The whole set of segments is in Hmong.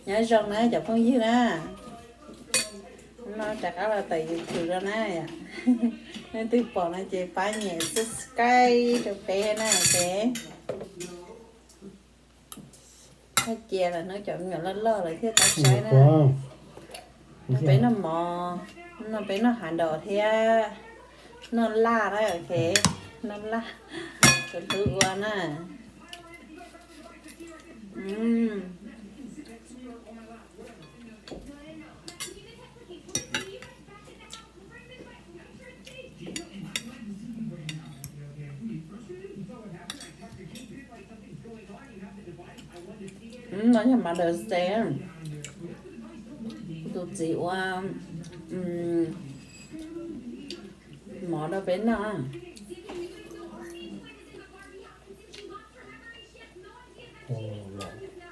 Nyob zoo na cov phooj ywg na, no rov qab los tawm YouTube rau na. Leej twg pom no ces pab nyem subscribe rau peb na, ok. Thaj cia lawm, hnub cov me nyuam loj loj lawm thiaj tau saib na. No peb noj mov, no peb noj hav nraum thiab noj laj na, ok. Noj laj, tus hlub ua na. No yog Mother's Day, tus txiv ua mov rau peb noj.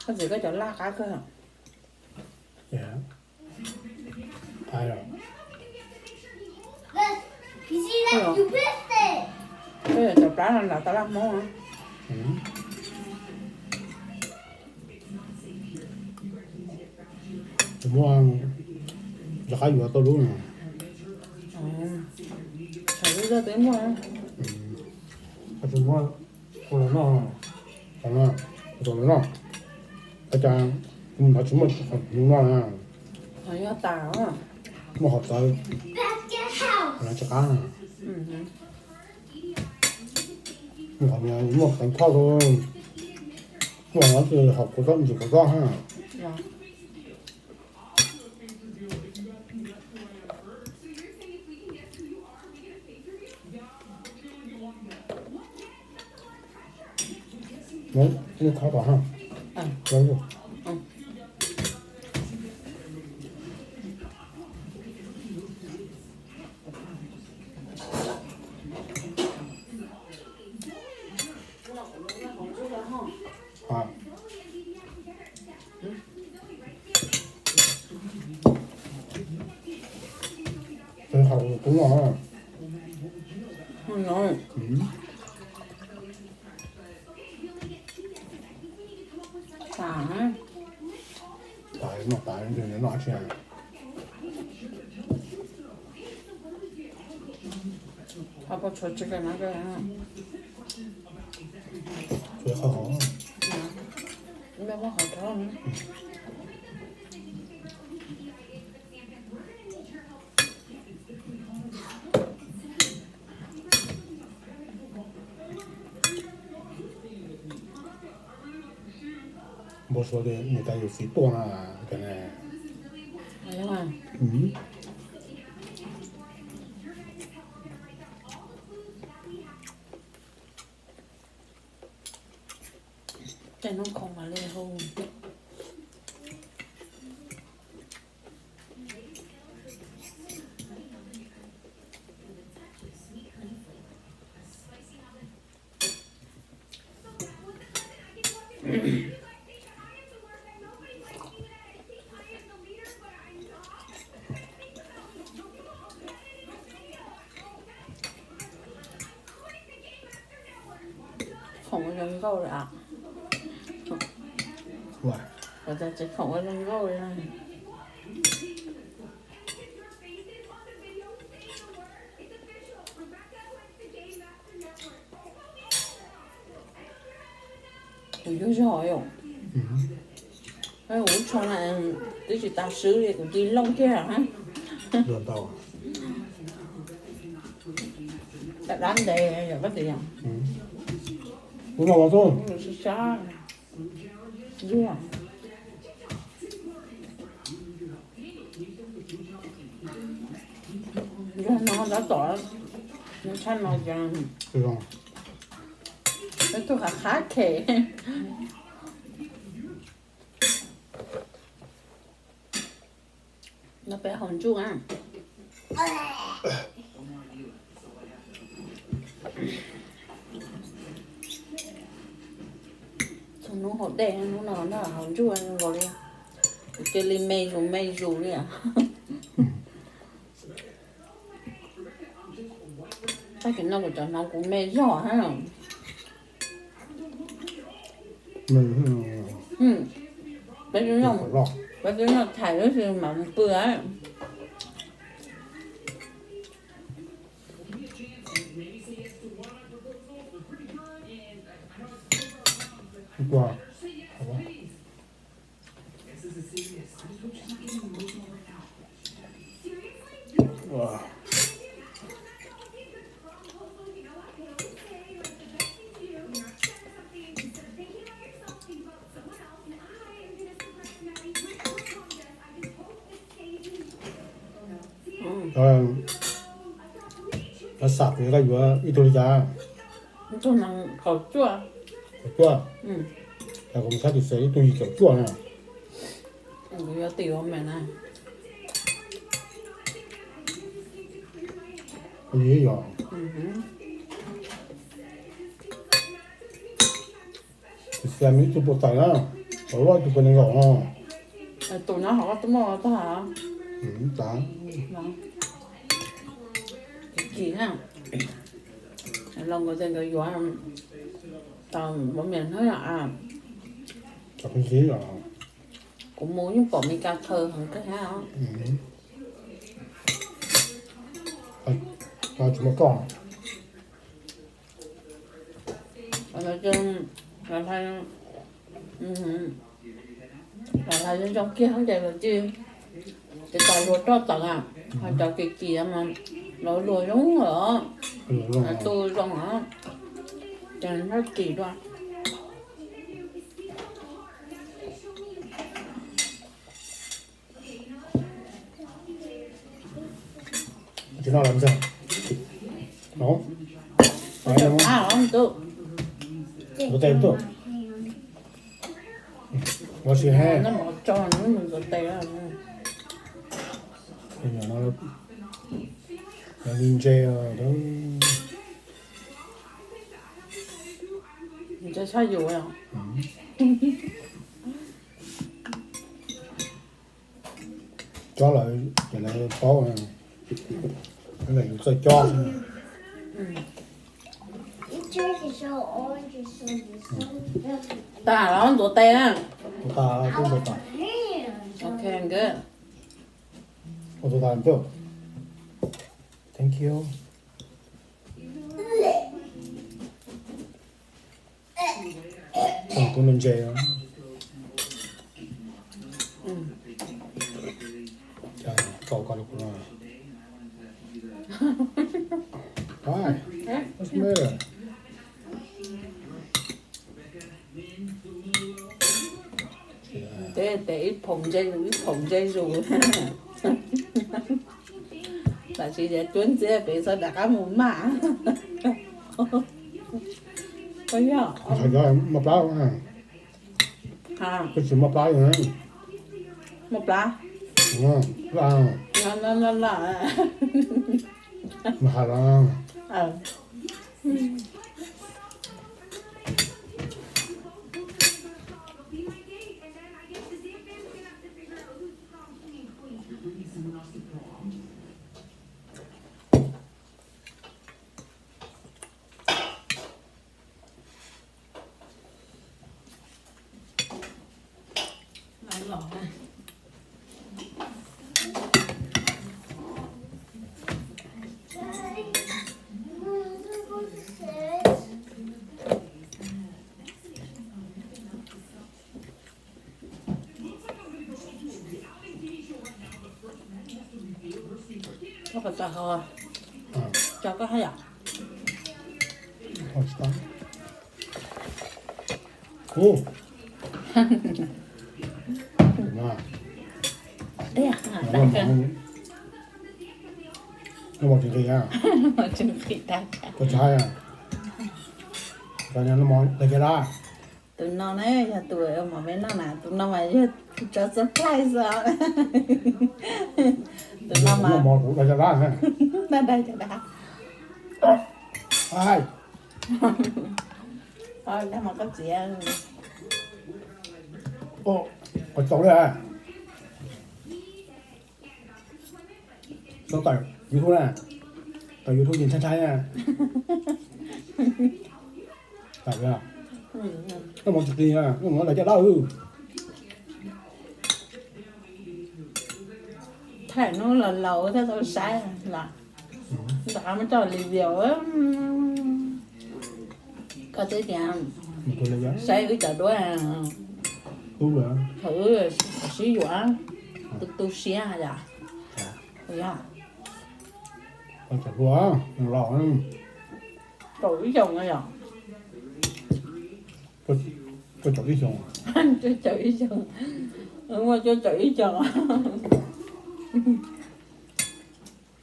Koj txiv, koj cov laj qab kawg. Koj cov plab no nram tab laj Hmoob. Muaj rov qab yuav tau lub no. Saum lub zog twb muaj. Muaj ua los noj, ua los noj, ua cas kuv hnov tsis muaj qhov noj na. Muaj qhov txawv, qhov no tsis qab na. Qhov no muaj qhov thoj rau, muaj qhov no hom kuv txob ntsis kuv txob ha. Khov tom ha. Npau suav tias niam tais yus txiv tuaj na, cov ne. Tej hnub khoom mas li hu. Khoom ua zoo nkauj li as. Ua cas tsis khoom ua zoo nkauj li. Kuv yuav zog yom. Kuv tsho na, twb tsis tas swb li kuv cia looj kiag. Dab ntev yom, koj tias yom. Sab sab. Yog no tab tom, no tshaj no ces, tus qab qab khem. No peb hauv ntsuj na. Txhua hnub haus dej, hnub no noj hauv ntsuj nkaus li. Kuv cia li me zus me zus li. Tag kis no kuv cov hmoov kuv me zog ha. Peb twb noj, peb twb noj tshais lub si mam mus pw. Cov xam kuv yuav ib tug li cas? Ib tug nees kaum cuaj. Kaum cuaj? Ces kuv mus saib tus xav ib tug yim caum cuaj na. Kuv yuav tim ua mas na. Yog tus xav me ib tug puas tawm na, tau luaj tus puas nees nkaum no. Tus no ho koj twb muaj tag. Kim na, los nkawd tias nkawd yuav tau npaum niam hnub no. Kuv mus yeej pom Meskas khaws heev kawg thiab. Tsis muaj koj. Los hais zoo kiag hauv ces lawv cia li tais luag roj tawm, hos cov kim kim mas lawv luag zoo lawm, tu zoo, ces nyob kim dua. Tsis noj lawm xwb. Ua si he. Ntxuav tes, ntxuav tes. Ntse, ntse tshaj yus. Cob lawm ces lawv paub, lawv yus txawj cob. Tas los ntxuav tes na. Ok, good. Ua tus tas, thank you. Kuv me ntses. Tau koj rau kuv no. Why? What's the matter? Tes tes ib phoom ntse zus, ib phoom ntse zus. Tam sis yog cuab ntxiab pem txog rov qab mus maj. Koj yog muaj plab, koj tsis muaj plab li. Muaj plab. Mas hais los. Tso koj hab yom. Tsis nqhis dag. Tus no ne yog tus mos peb noj na, tus no mas yog tso surprise os. Tus no mas dag dag cov dag. Dag mas koj txiav. Tau li. Tau tawm YouTube na, tawm YouTube ces ntshai ntshai na. Tawm li, koj mos tsis qis na, koj mos lawv caj dab. Thaum hnub laus laus thiaj tau saib los, nram qab muab coj li video. Koj twb tias saib wb cov duab, thaum wb sib yuav, tu tu siab yom. Yog, kaum ib xyoos no yom. Cuaj caum ib xyoos. Cuaj caum ib xyoos. Muaj cuaj caum ib xyoos.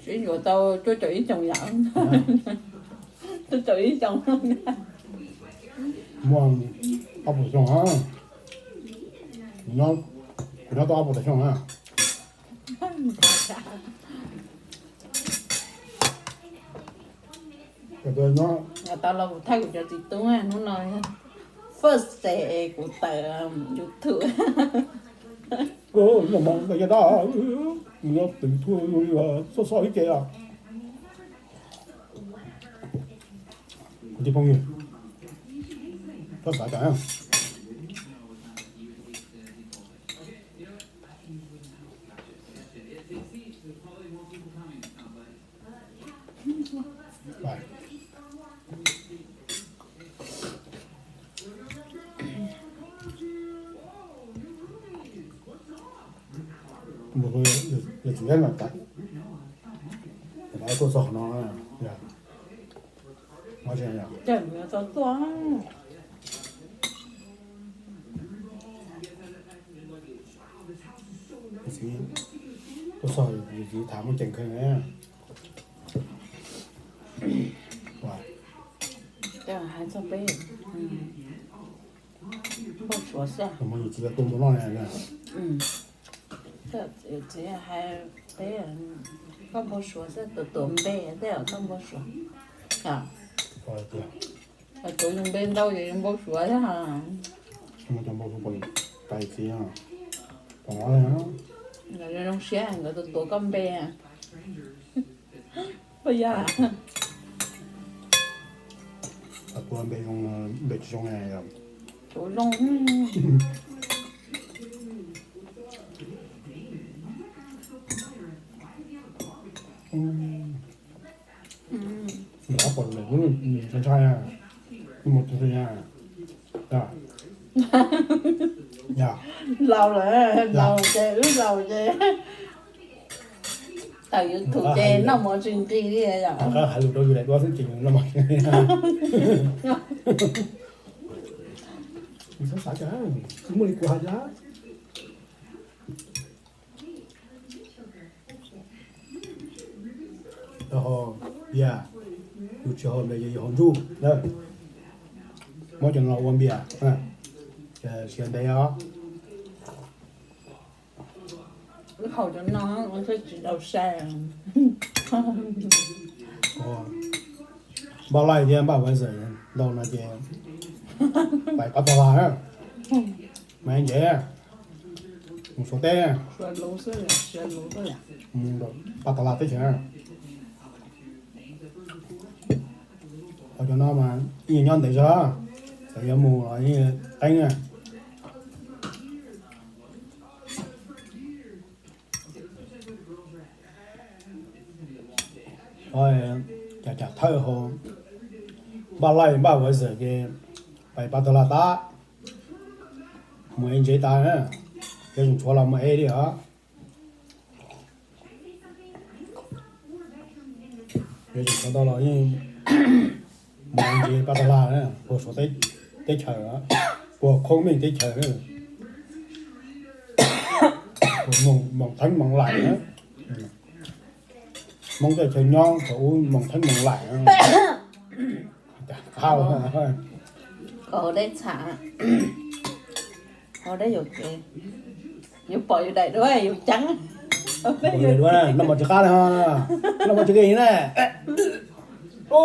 Sib yuav tau cuaj caum ib xyoos yom. Cuaj caum ib xyoos. Muaj ob puas xyoo, kuv nyob tau ob puas tawm xyoo na. Tau los kuv thaij kuv cov txiv tub hnub no, first day kuv tawm YouTube. Nyob YouTube xob xob ib ce os. Kuv tij phooj ywg, koj xav cas? Tuaj txog no, tuaj txog yus txiv tham muaj ceem kawg. Hais txog peb, npau suav xwb. Yus txiv tuaj ntu no, txiv hais peb, koj npau suav xwb, tus tuav npe tej koj npau suav. Tus yus npe ntau ces yus npau suav thiab. Cov npau suav pais txiv, zoo siab nkawd tus tuav koj npe. Puas yog? Tus npe zoo, npe tsis zoo ne. Tus zoo. Ntshai ntshai, mus tus ntxhais na. Laus lawm, laus ces wb laus ces tawm YouTube ces noj mov tsis nqis li yom. Qab hais lus rau yus daim duab xwb ces noj mov tsis nqis. Tsis muaj li kuv hais li. Ho, yus tsis haus npias ces yus haus ntsuj na. Muab cov no ua npias, siav ntev os. Wb haus cov no thiaj tsis tau sai. Npaj laij thiab npaj ua xwm ntau no ces pais pab tag las na. Mas nce mus Suav teb, mus pab tag las teb chaws. Ho cov no mas ib nyuag nyob ntev zog, txawm yuav mus los yeej qeeb na. Cam cam thawj hauv npaj laij npaj ua xwm ces pais pab tag las tas, mus ev ntsev tas, cov tseem tshuav los mus ev li os. Cov tseem tshuav tau los yeej mus ev ntsev pab tag las, puag Suav teb chaws, puag khoob meej teb chaws, moos theeb moos laim. Hmoob teb chaws nyob thaum ub moos theeb moos laim. Qab, qab deb txham, qab deb yuam kev, yuav pom yus daim duab yus ceeb. Pom yus daim duab noj mov tsis qab li, noj mov tsis qab li na. Pom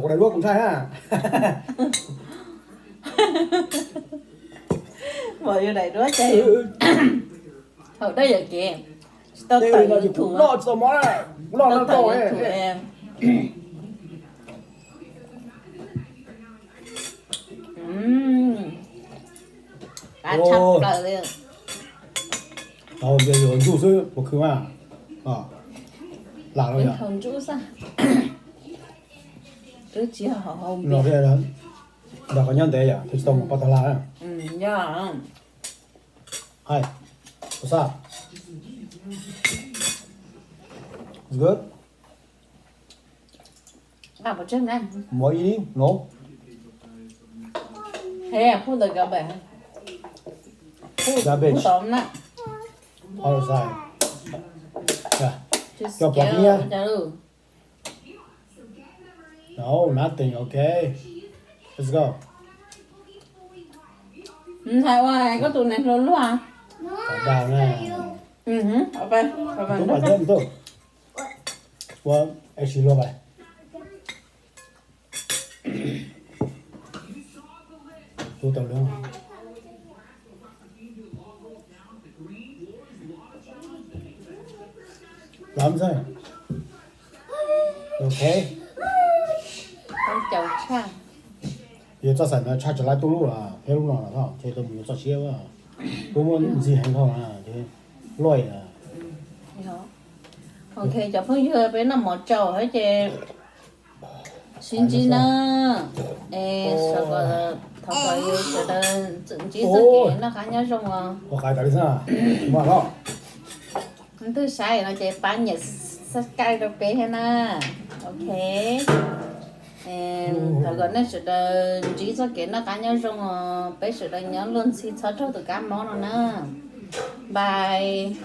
kuv daim duab kuv ntshai na. Pom yus daim duab ces haus dej yuam kev, tsis tau tawm YouTube, noj tsis tau mov, noj tau. Qab tshaj plaws li. Tau ntiag yuav ntsuj xwb puas khwv mas. Lam los yog. Ntsuj xwb. Twb tsis hau hau no ntiag. Nrog qhov nyob ntev yom, thiaj tsis tau mus pov tag laj. Yog. Hi. What's up? It's good? More eating? No? He, put the garbage. Put, garbage. Put on that. Outside. Yeah. Just cho pov kiag. No, nothing, okay. Let's go. Ntshai ua koj tus neeg hluas luag. Cov dag na. Tus paj dej tus. Ua es sis luag pais. Tus tau luag. Lov xwb. Ok. Yog txoj xaim no tshaj tsis laib tub lub los thiab lub no los ces tau mus yuav txoj siab. Kuv muaj ntxim heev dhau na ces luaj. Ok, cov phooj ywg, peb noj mov tsaus hab ces sib ntsib na. Es thov kom yus sawv daws txawm ntsib txoj kev noj qab nyob zoo os. Leej twg saib no ces pab nias subscribe rau peb thiab na. Ok. Thov kom nej sawv daws ntsib txoj kev noj qab nyob zoo os, peb sawv daws nyob luag ntxhi txhob raug tus kab mob no na. Bye.